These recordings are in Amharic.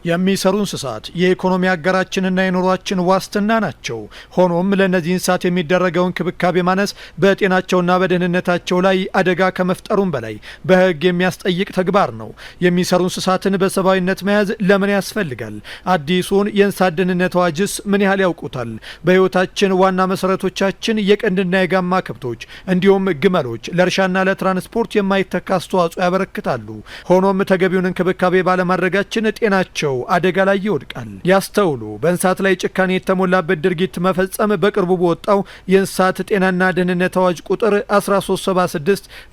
የሚሰሩ እንስሳት የኢኮኖሚ አጋራችንና የኑሯችን ዋስትና ናቸው። ሆኖም ለእነዚህ እንስሳት የሚደረገው እንክብካቤ ማነስ በጤናቸውና በደህንነታቸው ላይ አደጋ ከመፍጠሩም በላይ በሕግ የሚያስጠይቅ ተግባር ነው። የሚሰሩ እንስሳትን በሰብአዊነት መያዝ ለምን ያስፈልጋል? አዲሱን የእንስሳት ደህንነት አዋጅስ ምን ያህል ያውቁታል? በሕይወታችን ዋና መሰረቶቻችን የቀንድና የጋማ ከብቶች እንዲሁም ግመሎች ለእርሻና ለትራንስፖርት የማይተካ አስተዋጽኦ ያበረክታሉ። ሆኖም ተገቢውን እንክብካቤ ባለማድረጋችን ጤናቸው አደጋ ላይ ይወድቃል። ያስተውሉ። በእንስሳት ላይ ጭካኔ የተሞላበት ድርጊት መፈጸም በቅርቡ በወጣው የእንስሳት ጤናና ደህንነት አዋጅ ቁጥር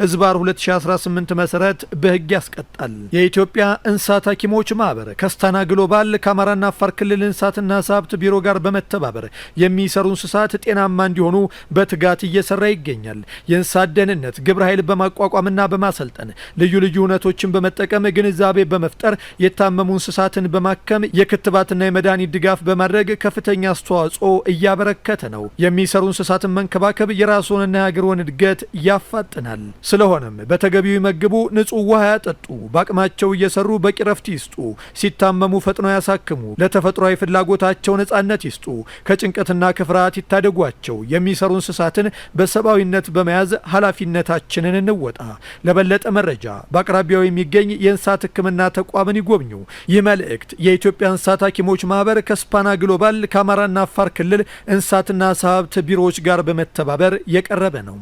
1376/2018 መሰረት በሕግ ያስቀጣል። የኢትዮጵያ እንስሳት ሐኪሞች ማህበር ከስታና ግሎባል ከአማራና አፋር ክልል እንስሳትና ዓሳ ሀብት ቢሮ ጋር በመተባበር የሚሰሩ እንስሳት ጤናማ እንዲሆኑ በትጋት እየሰራ ይገኛል። የእንስሳት ደህንነት ግብረ ኃይል በማቋቋምና በማሰልጠን፣ ልዩ ልዩ ሁነቶችን በመጠቀም ግንዛቤ በመፍጠር፣ የታመሙ እንስሳትን በማከም፣ የክትባትና የመድኃኒት ድጋፍ በማድረግ ከፍተኛ አስተዋጽኦ እያበረከተ ነው። የሚሰሩ እንስሳትን መንከባከብ የራስዎንና የሀገርዎን እድገት ያፋጥናል። ስለሆነም በተገቢው ይመግቡ፣ ንጹህ ውሃ ያጠጡ፣ በአቅማቸው እየሰሩ በቂ ረፍት ይስጡ፣ ሲታመሙ ፈጥነው ያሳክሙ፣ ለተፈጥሯዊ ፍላጎታቸው ነጻነት ይስጡ፣ ከጭንቀትና ከፍርሃት ይታደጓቸው። የሚሰሩ እንስሳትን በሰብአዊነት በመያዝ ኃላፊነታችንን እንወጣ። ለበለጠ መረጃ በአቅራቢያው የሚገኝ የእንስሳት ሕክምና ተቋምን ይጎብኙ። ይህ መልእክት የኢትዮጵያ እንስሳት ሐኪሞች ማህበር ከስፓና ግሎባል ከአማራና አፋር ክልል እንስሳትና ዓሳ ሀብት ቢሮዎች ጋር በመተባበር የቀረበ ነው።